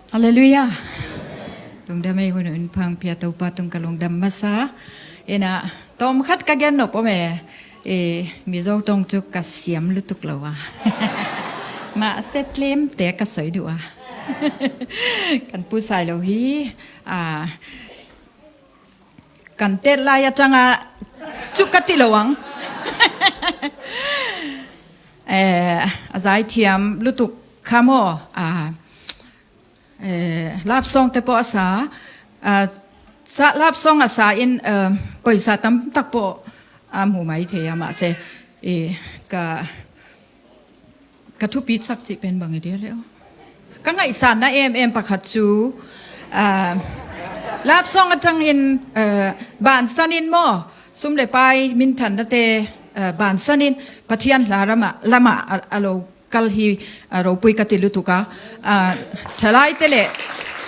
Hallelujah. Lungdam ei hun un phang pia to pa tung ka lungdam masa. Ina tom khat ka gen nop ome e mizo tong chu ka siam lutuk lo a. Ma se tlem te ka soi du a. Kan pu sai lo hi a Kan tet lai atanga chu ka ti lo ang. Eh, a zaithiam lutuk kha maw? Ah, eh, love song te pawh a sa. Ah, sa love song a sa in eh, pawisa tam tak pawh a hmu mai thei a mahse eh, ka Ka thupi chak tih pen bang i dir leh aw. Ka ngaihsanna em em pakhat chu love song atangin bansan in maw sum le pai min thanna te bansan in Pathian hla ramah lamah a lo kal hi ropui ka ti lutuk a. Thalai te leh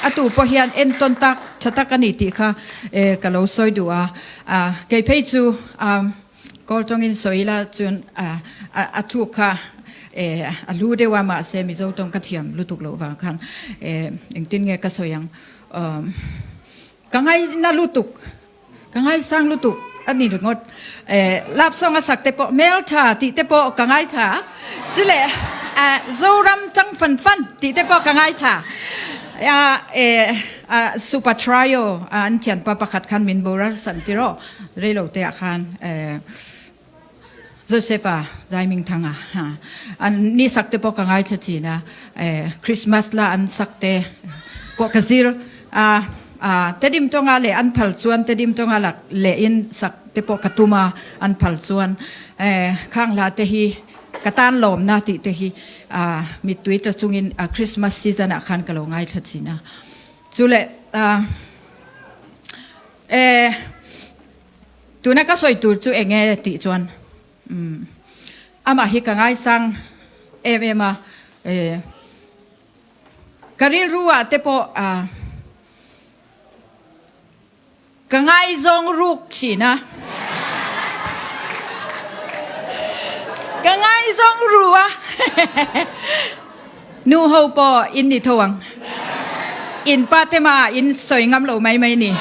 a tu pawh hian entawn tak tha tak a ni tih kha ka lo sawi duh a. Kei phei chu Kawl tawngin sawi ila chuan a thuk kha a hlu deuh a, mahse Mizo tawng ka thiam lutuk loh vang khan engtin nge ka sawi ang. Ka ngaina lutuk, ka ngaisang lutuk a ni ringawt. Lap song a sak te pawh hmeltha tih te pawh ka ngaithla a, chile Zoram chang fan fan tih te pawh ka ngaithla a. Super Trio an thianpa pakhat khan min boral san tiraw. Reilo te ah khan Joseph-a Zaimingthanga an ni sak te pawh ka ngaithla thin a, Christmas la an sak te pawh ka zir a, Tedim tawnga leh an phal chuan Tedim tawnga lak leh in sak te pawh ka tum a, an phal chuan khang hla te hi ka tan lawmna tih te hi mittui tla chungin Christmas season ah khan ka lo ngaithla thin a. Chuleh E, tuna ka sawi tur chu eng nge tih chuan umm amah hi ka ngaisang em em a, e, ka rilru ah te pawh a ka ngaizawng ruk thin a, ka ngaizawng ru a, nu ho pawh in ni tho ang. In pa te mah in sawi ngam lo mai mai ni.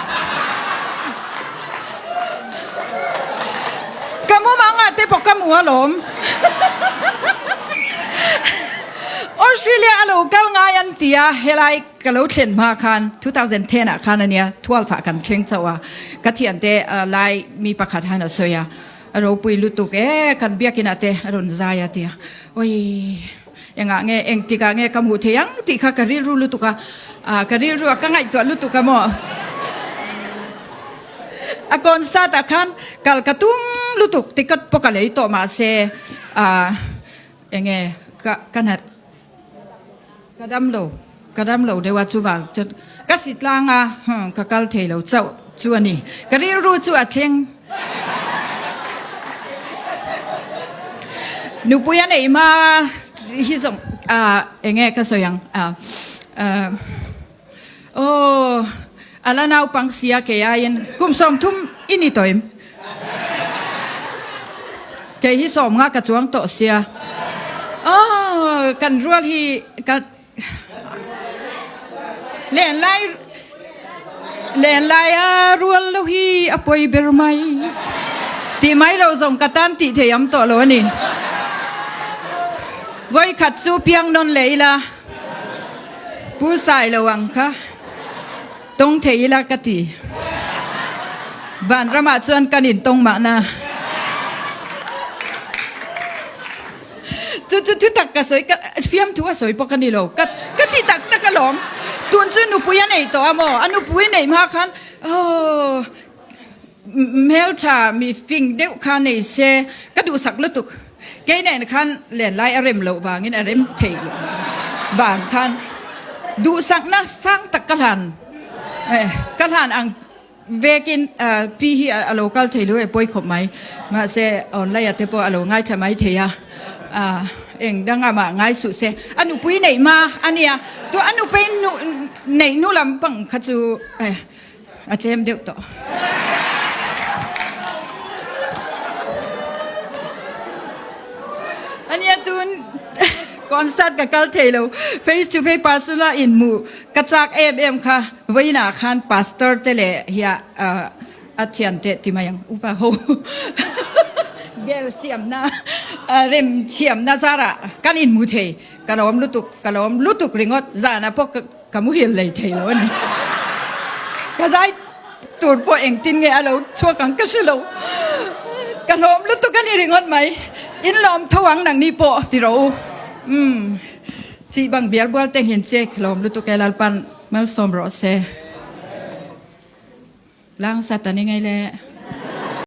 Ka mumang ah te pawh ka mu alawm. Australia a lo kal ngai an ti a, helai ka lo thlen hma khan 2010 ah khan ania 12 ah kan thleng chauh a, ka thiante lai mi pakhat han a sawi a, a ropui lutuk e kan biakin ah te a rawn zai a tia, oi. Engah nge, engtikah nge ka hmuh thei ang tih kha ka rilru lutuk a, ka rilru a ka ngaihtuah lutuk a maw? A concert ah khan kal ka tum lutuk ticket pawh ka lei tawh mahse enge ka ka nat ka dam lo ka dam lo deuh a chuvang chuan ka si tlang a ka kal thei lo chauh chu a ni ka rilru chu a thleng. Nupui a neih hma hi zawng ah eng nge ka sawi ang ah aw a la naupang sia kei aiin kum 30 i ni tawh em kei hi sawm nga ka chuang tawh sia aw kan rual hi ka Lenlai lenlai a rual lo hi a pawi ber mai tih mai lo zawng ka tan tih thei am tawh lo a ni. Vawikhat chu piang nawn leh ila pu sai lo ang kha tawng thei ila ka ti. Vanramah chuan kan intawng mahna. Chu chu thu tak ka sawi ka fiamthu a sawi pawh ka ni lo ka ka ti tak tak alawm tun chu nupui a nei tawh a maw a nupui neih hma khan aw hmeltha mi fing deuh kha nei se ka duhsak lutuk kei nen khan len lai a rem loh vangin a rem thei loh vang khan duhsakna sang tak ka hlan ka hlan ang Vekin pi hi a lo kal thei lo e pawi khawp mai. Mahse online ah te pawh a lo ngaithla mai thei a, eng danga mah ngai suh se. A nupui neih hma a nia, tu a nupui neih hnu lam pang kha chu a tlem deuh tawh. A nia tun. Concert ka kal thei lo. Face to face personal a in hmuh ka chak em em kha vawiinah khan pastor te leh hia a thian te ti mai ang upa ho gel siamna rem thiamna zarah kan in hmu thei. Ka lawm lutuk ka lawm lutuk ringawt zanah pawh ka muhil lei thei lo a ni. Ka zai tur pawh engtin nge a lo chhuak ang ka hre lo. Ka hlawm lutuk a ni ringawt mai. In lawm tho ang nangni pawh ti rawh u. Umm chih bang bial bual te hin che hlawm lutuk e Lalpan malsawm rawh se. Lang sat a ni ngei le.